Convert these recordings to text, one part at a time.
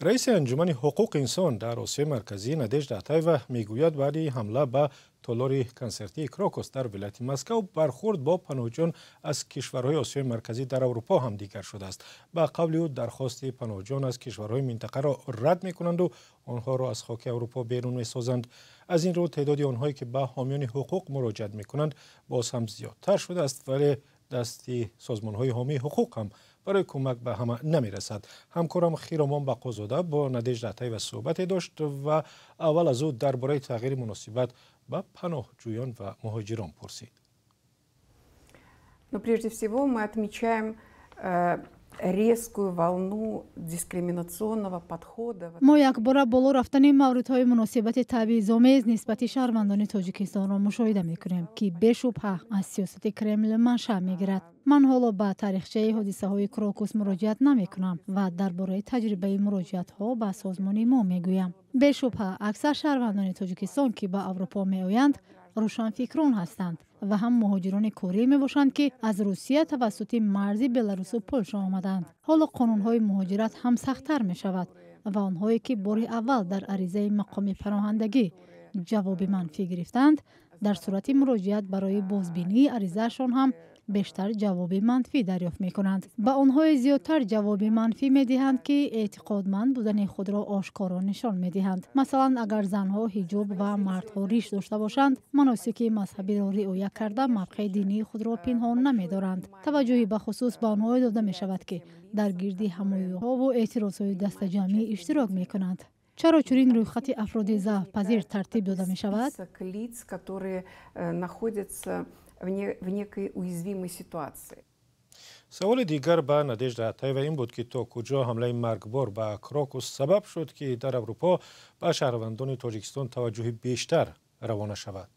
Раиси Анҷумани ҳуқуқи инсон дар Осиёи Марказӣ Надежда Атаева мегӯяд, баъди ҳамла ба толори консертии Крокус дар вилояти Москав бархӯрд бо паноҳҷӯён аз кишварҳои Осиёи Марказӣ дар Аврупо ҳам дигар шудааст. Ба қавли ӯ, дархости паноҳҷӯён аз кишварҳои минтақаро рад мекунанду онҳоро аз хоки Аврупо берун месозанд. Аз ин рӯ теъдоди онҳое, ки ба ҳомиёни ҳуқуқ муроҷиат мекунанд, боз ҳам зиёдтар шудааст, вале дасти созмонҳои ҳомии ҳуқуқ ҳам барои кӯмак ба ҳама намерасад. Ҳамкорам Хиромон Бақозода бо Надежда Атаева суҳбате дошт ва аввал аз ӯ дар бораи тағйири муносибат ба паноҳҷӯён ва муҳоҷирон пурсид. Но прежде всего мы отмечаем резкую волну дискриминационного подхода. Мо якбора боло рафтани мавридҳои муносибати табъизомез нисбати шаҳрвандони Тоҷикистонро мушоҳида мекунем, ки бешубҳа аз сиёсати Кремл маншаъ мегирад. Ман ҳоло ба таърихчаи ҳодисаҳои Крокус муроҷиат намекунам ва дар бораи таҷрибаи муроҷиатҳо ба созмони мо мегӯям. Бешубҳа, аксар шаҳрвандони Тоҷикистон, ки ба Аврупо меоянд, рӯшанфикрон ҳастанд ва ҳам муҳоҷирони корӣ мебошанд, ки аз Русия тавассути марзи Беларусу Полша омаданд. Ҳоло қонунҳои муҳоҷират ҳам сахттар мешавад ва онҳое, ки бори аввал дар аризаи мақоми паноҳандагӣ ҷавоби манфӣ гирифтанд, дар сурати муроҷиат барои бозбинии аризаашон ҳам бештар ҷавоби манфӣ дарёфт мекунанд. Ба онҳое зиёдтар ҷавоби манфӣ медиҳанд, ки эътиқодманд будани худро ошкоро нишон медиҳанд. Масалан, агар занҳо ҳиҷоб ва мардҳо риш дошта бошанд, маносики мазҳабиро риоя карда, мавқеи динии худро пинҳон намедоранд. Таваҷҷӯҳи бахусус ба онҳое дода мешавад, ки дар гирди ҳамоиҳову эътирозҳои дастаҷамъӣ иштирок мекунанд. Чаро чунин рӯйхати афроди заъфпазир тартиб дода мешавад? Лиц, которые находятся в некой уязвимой ситуации. Саволи дигар ба Надежда Атаева ин буд, ки то куҷо ҳамлаи маргбор ба Крокус сабаб шуд, ки дар Аврупо ба шаҳрвандони Тоҷикистон таваҷҷӯҳи бештар равона шавад.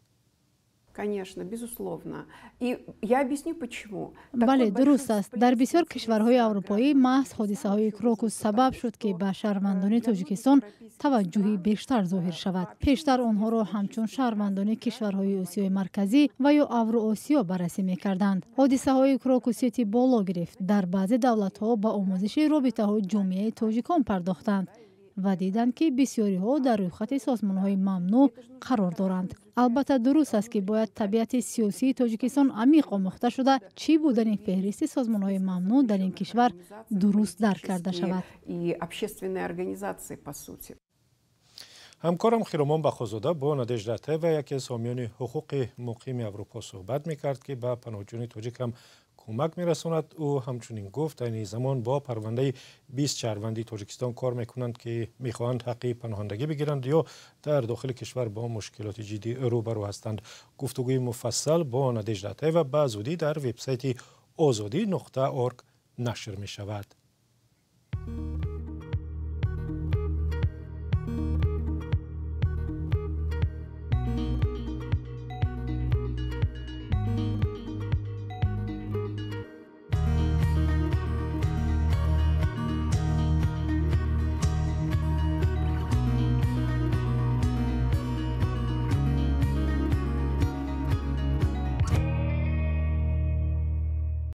Конечно, безусловно. И я объясню почему. Бале, дуруст аст. Дар бисёр кишварҳои аврупоӣ маҳз ҳодисаҳои Крокус сабаб шуд, ки ба шаҳрвандони Тоҷикистон таваҷҷӯҳи бештар зоҳир шавад. Пештар онҳоро ҳамчун шаҳрвандони кишварҳои Осиёи Марказӣ ва ё Авроосиё баррасӣ мекарданд. Ҳодисаҳои Крокус Сити боло гирифт. Дар баъзе давлатҳо ба омӯзиши робитаҳои ҷомеаи тоҷикон пардохтанд ва диданд, ки бисёриҳо дар рӯйхати созмонҳои мамнӯъ қарор доранд. Албатта, дуруст аст, ки бояд табиати сиёсии Тоҷикистон амиқ омӯхта шуда, чӣ будани феҳристи созмонҳои мамнӯъ дар ин кишвар дуруст дарк карда шавад. И общественные организации, по сути. Ҳамкорам Хиромон Бақозода бо Надежда Атаева, яке аз ҳомиёни ҳуқуқи муқими Аврупо, суҳбат мекард, ки ба паноҳҷӯёни тоҷик ҳам кӯмак мерасонад. Ӯ ҳамчунин гуфт, айни замон бо парвандаи 20 шаҳрванди Тоҷикистон кор мекунанд, ки мехоҳанд ҳаққи паноҳандагӣ бигиранд ё дар дохили кишвар бо мушкилоти ҷиддӣ рӯбарӯ ҳастанд. Гуфтугӯи муфассал бо Надежда Атаева ба зудӣ дар вебсайти озодӣ.орг нашр мешавад.